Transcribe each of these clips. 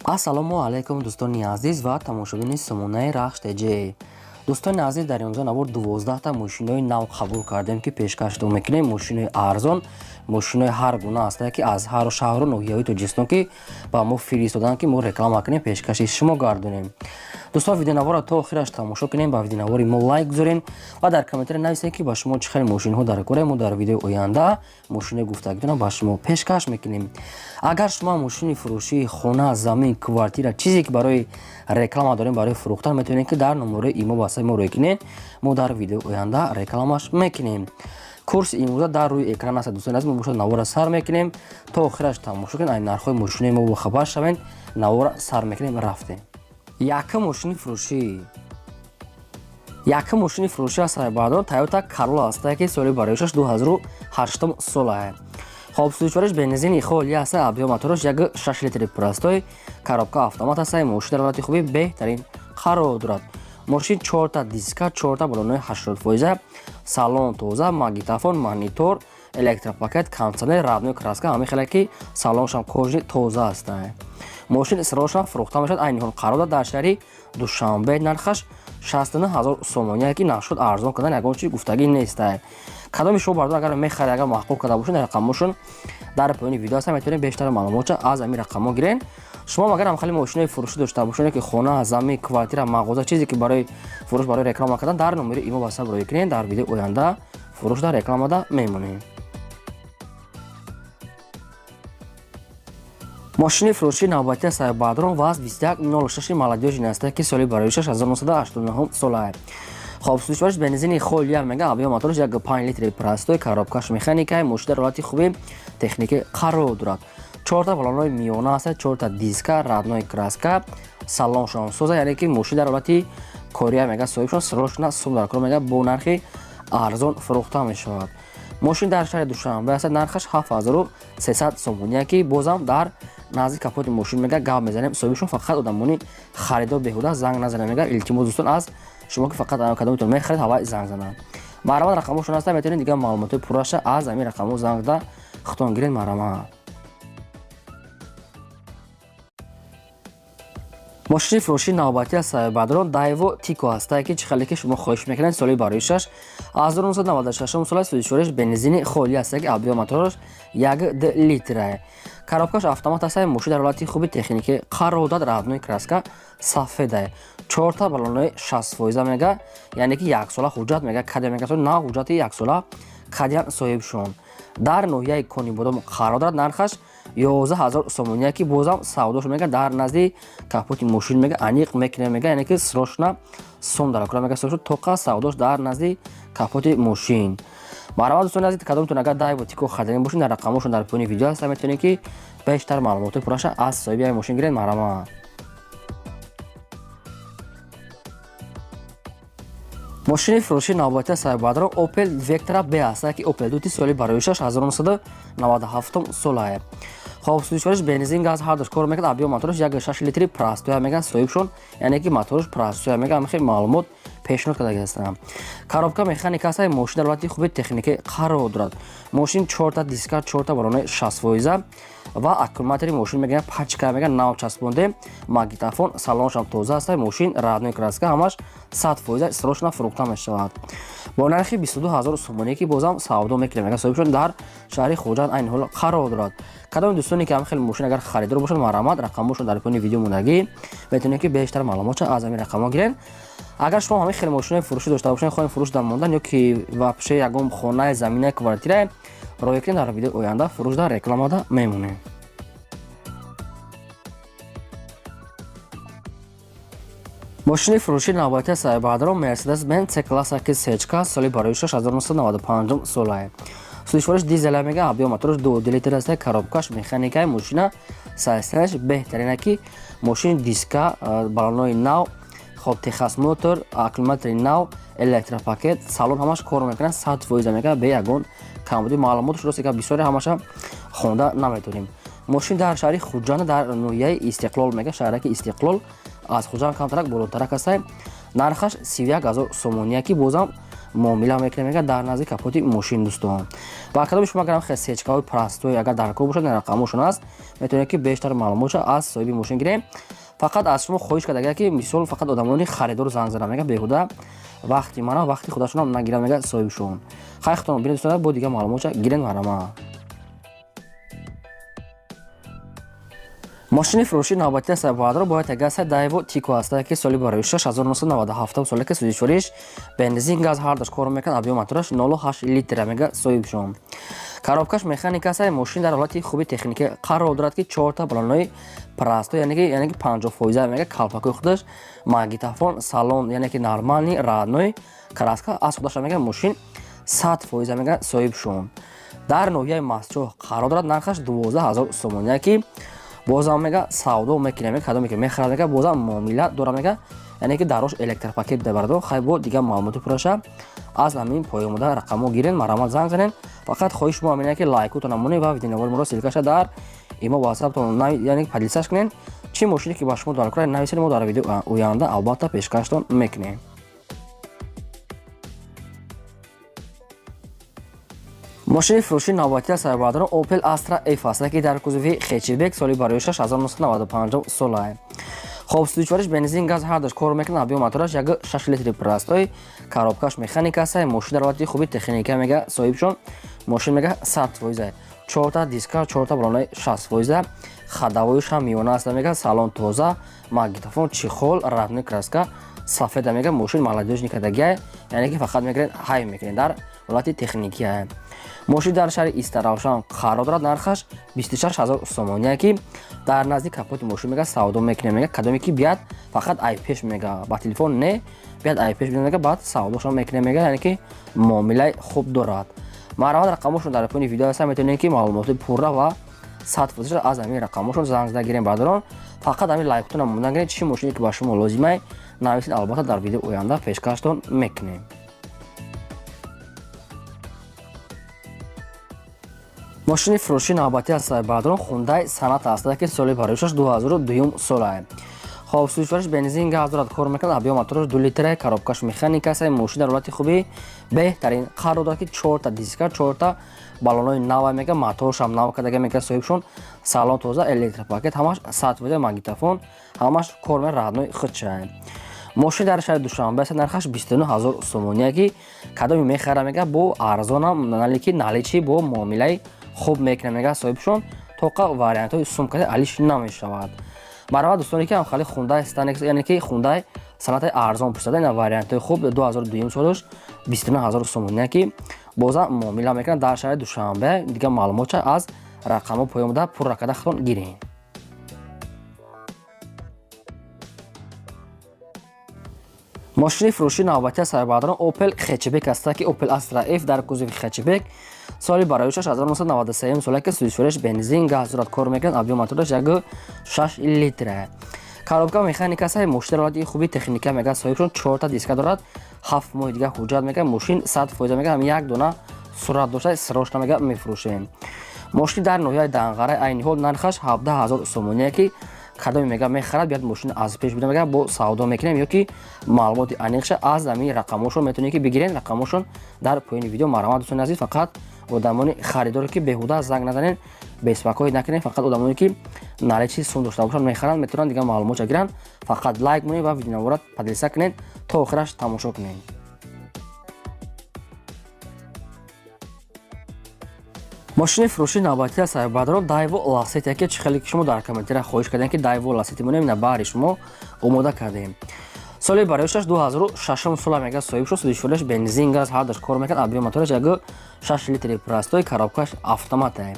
Ассалому алайкум, дӯстони азиз ва тамошобини сомонаи Рахш ТЖ. Дӯстони азиз, дар имрӯза навор 12та мошинои нав қабул кардем, ки пешкаштон мекунем. Мошинои арзон, мошинои ҳар гуна ҳастае, ки аз ҳар шаҳру ноҳияҳои Тоҷикистон ки ба мо фиристоданд, ки мо реклама кунем, пешкаши шумо гардонем. Дӯстон, видеонаворро то охираш тамошо кунем, ба видеонавори мо лайк гузорем ва дар комментария нависед, ки ба шумо чӣ хел мошинҳо дар кора. Мо дар видеои оянда мошинои гуфтагитонро ба шумо пешкаш мекунем. Агар шумо мошини фурӯшии хона, замин, квартира, чизе ки барои реклама дорем, барои фурӯхтан, метавонед, ки дар номерои имо васаи мо рӯй кунед. Мо дар видеои оянда рекламаш мекунем. Курси имрӯза дар рӯи экран аст. Дӯстони азиз, мо бошад навора сар мекунем, то охираш тамошо кунед, ай нархҳои мошинои мо бохабар шавед. Навора сар мекунем, рафтем. Якум мошини фурӯшӣ, якум мошини фурӯшӣ аст, баъдон Тойота Карола ҳастае, ки соли бароишаш 2008 солае. Хоб, сӯзишвориш бензини холӣ аста, объём мотораш 1,6 литри простой, коробка автомат аста. Мошин дар ҳолати хуби беҳтарин қарор дорад. Мошин чорта диска, чорта балонои 80%, салон тоза, магнитофон, монитор, электропакет, кондитсионер, родной краска, ҳамин хеле ки салоншам кожаный, тоза аста. Мошин срочно фурӯхта мешавад. Айни ҳол қарор дорад дар шаҳри Душанбе. Нархаш 69 000 сомония, ки нашуд арзон кардан ягон чи гуфтагӣ нестай. Кадоми шумо бардор агар мехаред, агар маъқул карда бошед, рақамошон дар поёни видео аст, метавонед бештар маълумотша аз ҳамин рақамҳо гирен. Шумо агар ҳам хеле мошинои фурӯшӣ дошта бошед, ки хона, замин, квартира, мағоза, чизе ки барои фурӯш, барои реклама кардан, дар номери имо васап рӯй кунед, дар видеои оянда фурӯш дар рекламада мемонем. Мошини фурӯшии навбатии Сайбадрон ВАЗ 2106 молодёжный аст, ки соли бароишаш 1989 солае. Хоб, сӯзишвориш бензини холия мега, объём мотораш 1,5 литри простой, коробкаш механикай. Мошин дар ҳолати хуби техникӣ қарор дорад. Чорта балонои миёна аст, чорта диска, родной краска, салоншон соза, яъне ки мошин дар ҳолати кория мега. Соҳибшон срочно сум дар кор мега, бо нархи арзон фурӯхта мешавад. Мошин дар шаҳри Душанбе аст. Нархаш 7300 сомония, ки бозам дар назди капоти мошин мега гап мезанем. Соҳибшон фақат одамони харидор беҳуда занг назанем мега. Илтимос, дӯстон, аз шумо, ки фақат кадомитон мехаред, ҳавай занг зананд. Марҳамат, рақамҳошон ҳаста, метавонед дигар маълумотҳои пурраша аз ҳамин рақамҳо занг зада худтон гиред. Марҳамат. Мошини фурӯшии навбатии аз Сайбадрон Дайво Тико ҳастае, ки чӣ хеле ки шумо хоҳиш мекунед, соли бароишаш 1996 сола, сӯзишвориш бензини холӣ ҳастае, ки объём мотораш 1,2 литрае, коробкаш автомат ҳастае. Мошин дар ҳолати хуби техникӣ қарор дорад, родной краска, сафедае, чорта балонои 60% мега, яъне ки яксола ҳуҷҷат мега кадя мега, нав ҳуҷҷати яксола кадян. Соҳибшон дар ноҳияи Конибодом қарор дорад. Нархаш 11 000 сомония, ки бозам савдош мега дар назди капоти мошин мега аниқ мекунем мега, яъне ки срочно сум дар кора мега, тоқа савдош дар назди капоти мошин. Марҳамат, дӯстони азиз, кадомтон агар Дайво Тико харидани бошед, дар рақамҳошон дар поёни видео ҳаста, метавонед, ки бештар маълумотҳои пурраша аз соҳиби ҳамин мошин гиред. Марҳамат. Мошини фурӯшии навбатии Сайбадро Opel Vectra B аст, ки Opel дути соли бароишаш 1997 солае. Хоб, сӯзишвориш бензин, газ ҳардуш кор мекунад, объём мотораш 1,6 литри простой мега. Соҳибшон, яъне ки мотораш простой мега, ҳамин хел маълумот пешниҳод карда ҳастанд. Коробка механика аст. Мошин дар ҳолати хуби техникӣ қарор дорад. Мошин чорта диска, чорта балонои 60% ва аккумулятори мошин мега пачка мега, нав часпонде, магнитофон, салоншам тоза аст. Мошин родной краска, ҳамаш 100%, срочно фурӯхта мешавад бо нархи 22 000 сомонӣ, ки бозам савдо мекунем мега. Соҳибшон дар шаҳри Хуҷанд айни ҳол қарор дорад. Кадоми дӯстоне ки ҳам хеле мошин агар харидор бошад, марҳамат, рақамҳошон дар поёни видео мондагӣ, метавонед, ки бештар маълумотша аз ҳамин рақамҳо гиред. Агар шумо ҳамин хеле мошинои фурӯшӣ дошта бошед, хоҳем фурӯш дар мондан ё ки вообще ягон хонаи, заминаи, квартирае, роҳӣ кунед, дар видеои оянда фурӯш дар рекламада мемонем. Мошини фурӯшии навбатии Сайбадрон Мерседес Бенз С класса, ки сечка, соли бароишаш 1995 солае. Сӯзишвориш дизеля мега, объём мотораш 2 литр аст, коробкаш механикаи. Мошина состоянияш беҳтарина, ки мошин диска, балонои нав, хоб, техосмотр, аккумулятори нав, электропакет, салон ҳамаш кор мекунад 100% мега, бе ягон камбуди. Маълумоташ рост ка бисёре, ҳамаша хонда наметавонем. Мошин дар шаҳри Хуҷанд, дар ноҳияи Истиқлол мега, шаҳраки Истиқлол, аз Хуҷанд камтарак болотарак ҳастай. Нархаш 31 000 сомония, ки бозам Муомила мекунем, мега, дар назди капоти мошин, дӯстон. Ва кадоми шумо агар хел сечкаҳои простой агар дар кор бошад, рақамошон аст, метавонед ки бештар маълумотша аз соҳиби мошин гирем. Фақат аз шумо хоҳиш кард, агар ки мисол фақат одамони харидор занг зада, мега, беҳуда вақти мана, вақти худашонам нагирам, мега соҳибшон. Хай, худтон бинед, дӯстон, бо дигар маълумотша гирен, марама. Мошини фурӯшии навбатӣ аст, баъдро бояд ягаса Дайво Тико аст, ки соли барои 1997 соли, ки сӯзишвориш бензин, газ ҳардаш кор мекунад, объём мотораш 0,8 литра, мега соҳибшон. Коробкаш механика аст. Мошин дар ҳолати хуби техникӣ қарор дорад, ки чорта балонои простой, яъне ки 50%, мега, калпакои худаш, магнитофон, салон, яъне ки нормальный, родной краска аз худаша, мега, мошин 100%, мега соҳибшон. Дар ноҳияи Мастчоҳ қарор дорад, нархаш 12 000 сомонӣ, ки бозам, мега, савдо мекунем. Кадоме ки мехарад, мега, бозам муомила дора, мега, яъне ки дарош электропакет дабардо. Хай, бо дигар маълумоти пурраша аз ҳамин поёмода рақамҳо гирен, марҳамат, занг занен. Фақат хоҳиш шумо ҳамин, ки лайкутон намонед ва видеонавори моро ссылкаша дар имо, ватсаптон, яъне поделиться кунен. Чӣ мошине ки ба шумо дар кора, нависед, мо дар видео оянда албатта пешкаштон мекунем. Мошини фурӯшии навбатӣ аст, бародарон, Opel Astra F аст, ки дар кузови хэтчбек, соли барои 1995 сола. Хоб, сӯзишвориш бензин, газ ҳардаш кор мекунад, объём мотораш 1,6 литри простой, коробкаш механика аст. Мошин дар ҳолати хуби техника, мега соҳибшон. Мошин, мега, 100%, чорта диска, чорта балонаи 60%, ходовойш ҳам миёна аст, мега, салон тоза, магнитофон, чехол, родной краска сафеда, мега, мошин молодёжный кардагиай, яъне ки фақат мегиред, ҳай мекунед, дар ҳолати техникия. Мошин дар шаҳри Истаравшан қарор дорад, нархаш 26 000 сомоние, ки дар назди капоти мошин, мега, савдо мекунем. Мега, кадоме ки бият, фақат ай пеш, мега, ба телефон не, бият ай пеш, мега, баъд савдошон мекунем, мега, яъне ки муомилаи хуб дорад. Марҳамат, рақамошон дар поёни видео ҳаста, метавонед ки маълумоти пурра ва 100% аз ҳамин рақамошон занг зада гирем. Бародарон, фақат ҳамин лайкутона мондан гиред. Чӣ мошине ки ба шумо лозимай, нависед, албатта дар видео оянда пешкаштон мекунем. Мошини фурӯшии навбатӣ аст, бародарон, Хундай Соната аст, ки соли бароишаш 2002 сола. Хоб, сӯзишвориш бензин, газ дорад, кор мекунад, объём мотораш 2 литра, коробкаш механика аст. Мошин дар ҳолати хуби беҳтарин қарор дорад, ки чорта диска, чорта баллонои нава, мега, моторшам нав кардага, мега соҳибшон. Салон тоза, электропакет ҳамаш 100%, магнитофон ҳамаш кор мекунад, родной худша. Мошин дар шаҳри Душанбе аст, нархаш 29 000 сомоние, ки кадоме мехара, мега, бо арзонам налики наличи бо муомилаи хуб мекунад, мега соҳибшон, тоқа вариантҳои сумкаи алиш намешавад. Марҳамат, дӯстоне ки ҳамхали Хундай Станекс, яъне ки Хундай Сонатай арзон пурсада, ина вариантҳои хуб, 2002 солаш, 29 000 сомоние, ки бозам муомила мекунад, дар шаҳри Душанбе. Дигар маълумотша аз рақамҳо поён пурра карда худтон гиред. Мошини фурӯшии навбатӣ аст, бародарон, Opel хэтчбек аст, ки Opel Astra F дар кузови хэтчбек, соли бароишаш 1993 сола, ки сӯзишвориш бензин, газ дорад, кор мекунад, объём мотораш 1,6 литра, коробка механика аст. Мошин дар ҳолати хуби техника, мега соҳибшон, чорта диска дорад, 7 моҳи дигар ҳуҷҷат, мега, мошин 100%, мега, ҳам як дона сурат дошта, срочно, мега, мефурӯшем. Мошин дар ноҳияи Данғара, айни ҳол нархаш 17 000 сомоние, ки кадоме, мега, мехарад, биёд, мошин аз пеш буда, мега, бо савдо мекунем, ё ки маълумоти аниқша аз ҳамин рақамошон метавонед ки бигирен, рақамошон дар поёни видео. Марҳамат, дӯстони азиз, фақат одамони харидоре ки беҳуда занг назанен, беспокоить накунед. Фақат одамоне ки наличи сум дошта бошанд, мехаранд, метавонанд дигар маълумотша гиранд. Фақат лайк монед ва видеонавора поделиться кунед, то охираш тамошо кунед. Мошини фурӯшии навбатӣ аст, бародарон, Дайво Ласети, ки чӣ хеле ки шумо дар комментария хоҳиш кардем, ки Дайво Ласети монем, на баҳри шумо омода кардем. Соли бароишаш 2006 сола, мега соҳиб шуд. Сӯзишвориш бензин, газ ҳардаш кор мекард, объём мотораш 1,6 литри простой, коробкаш автомата.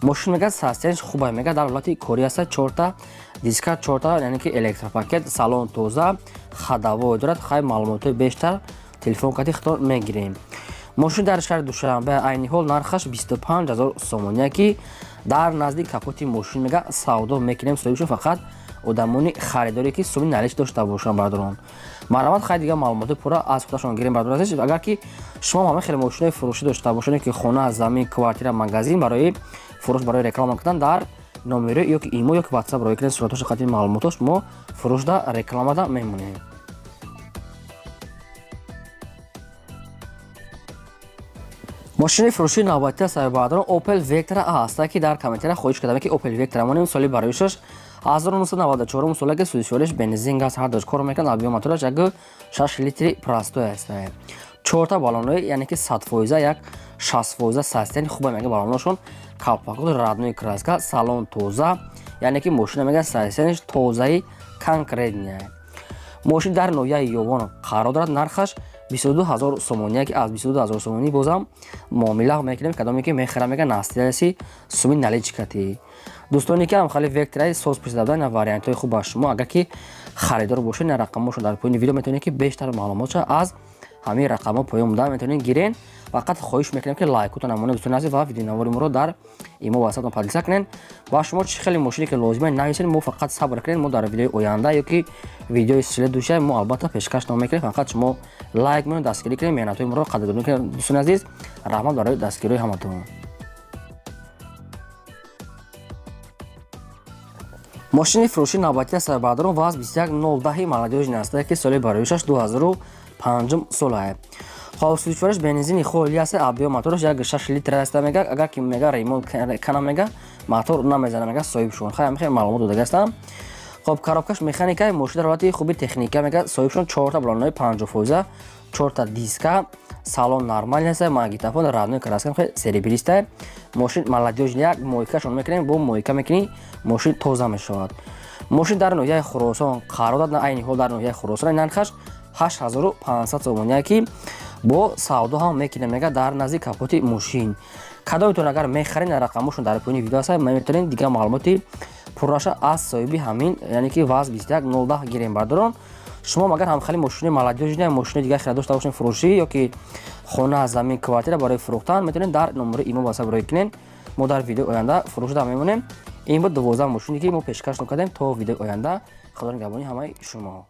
Мошин, мега, состояниш хуба, мега, дар ҳолати корӣ аста, чорта диска, чорта, яъне ки электропакет, салон тоза, ходовой дорад. Хай, маълумотҳои бештар телефон кати худтон мегирем. Мошин дар шаҳри Душанбе, айни ҳол нархаш 25 000 сомоние, ки дар назди капоти мошин, мега, савдо мекунем. Соҳибшон, фақат одамони харидоре ки суми налич дошта бошанд, бародарон, марҳамат. Хай, дигар маълумоти пурра аз худашон гирем. Бародарон азиз, агар ки шумо ҳама хеле мошинои фурӯшӣ дошта бошед, ки хона, замин, квартира, магазин барои фурӯш, барои реклама кардан, дар номеро ё ки имо, ё ки ватсап роӣ кунед суратҳоша қати маълумотош, мо фурӯшда рекламада мемонем. Мошини фурӯшии навбатӣ аст, бародарон, Opel Vectra ҳаста, ки дар комментария хоҳиш кардам, ки Opel Vectra монем. Соли бароишаш 1994 сола, ки сӯзишвориш бензин, газ ҳардуш кор мекунад. Объём мотораш 1,6 литри простой аст. Чорта баллонои, яъне ки 100%, як 60% состояние хуба мега баллоношон, калпакот родной краска, салон тоза, яъне ки мошина мега состояние ш тозаи конкретный. Мошин дар ноҳияи Ёвон қарор дорад. Нархаш 22 ҳазор сомонӣ, ки аз 22 ҳазор сомонӣ бозам муомила мекунем. Кадоме ки мехара, мега настиласи суми наличка ти. Дӯстоне ки ҳам хали Вектраи соз пурсида буданд, вариантҳои хуб ба шумо. Агар ки харидор бошед, на рақамошон дар поёни видео, метавонед ки бештар маълумотша аз ҳамин рақамҳо поён буда метавонед гирен. Фақат хоҳиш мекунем, ки лайкотон намонед, дӯстони азиз, ва видеонавори моро дар имо васатон поделиться кунед. Ва шумо чӣ хеле мошине ки лозима нависед, мо фақат сабр кунед, мо дар видеои оянда ё ки видеои следующая мо албатта пешкаш мекунем. Фақат шумо лайк монед, дастгирӣ кунед, меҳнатҳои моро қадрдонӣ кунед. Дӯстони азиз, раҳмат барои дастгириҳои ҳаматон. Мошини фурӯшии навбатӣ аст, бародарон, ВАЗ 21010 молодёжный аст, ки соли бароишаш 2005 солае. Хоб, сӯзишвориш бензини холи аст. Объём мотораш 1,6 литр аст. Мега, агар ки мега ремонт кана, мега мотор намезана, мега соҳибшон. Хай, ҳамин хеле маълумот додага ҳастам. Хоб, коробкаш механика, мошин дар ҳолати хуби техника, мега соҳибшон. Чорта баллонои 50%, чорта диска, салон нормальный аст, магнитофон родной краска, хеле серебристая. Мошин молодёжный, як мойкашон мекунем, бо мойка мекунӣ, мошин тоза мешавад. Мошин дар ноҳияи Хуросон қарор дорад, айни ҳол дар ноҳияи Хуросон. Нархаш 8500 сомония, ки бо савдо ҳам мекунем, мега дар назди капоти мошин. Кадометон агар мехаред, рақамошон дар поёни видео аст, метавонед дигар маълумоти пурраша аз соҳиби ҳамин, яъне ки ВАЗ 2110 гирем. Бардорон, шумо агар ҳамхели мошини молодёжный, мошини дигар хеле дошта бошед фурӯшӣ ё ки хона, замин, квартира барои фурӯхтан, метавонед дар номери имо васаб рӯй кунед. Мо дар видеои оянда фурӯшда мемонем. Ин буд 12 мошине, ки мо пешкаш кардем. То видеои оянда, худо нигаҳбони ҳамаи шумо.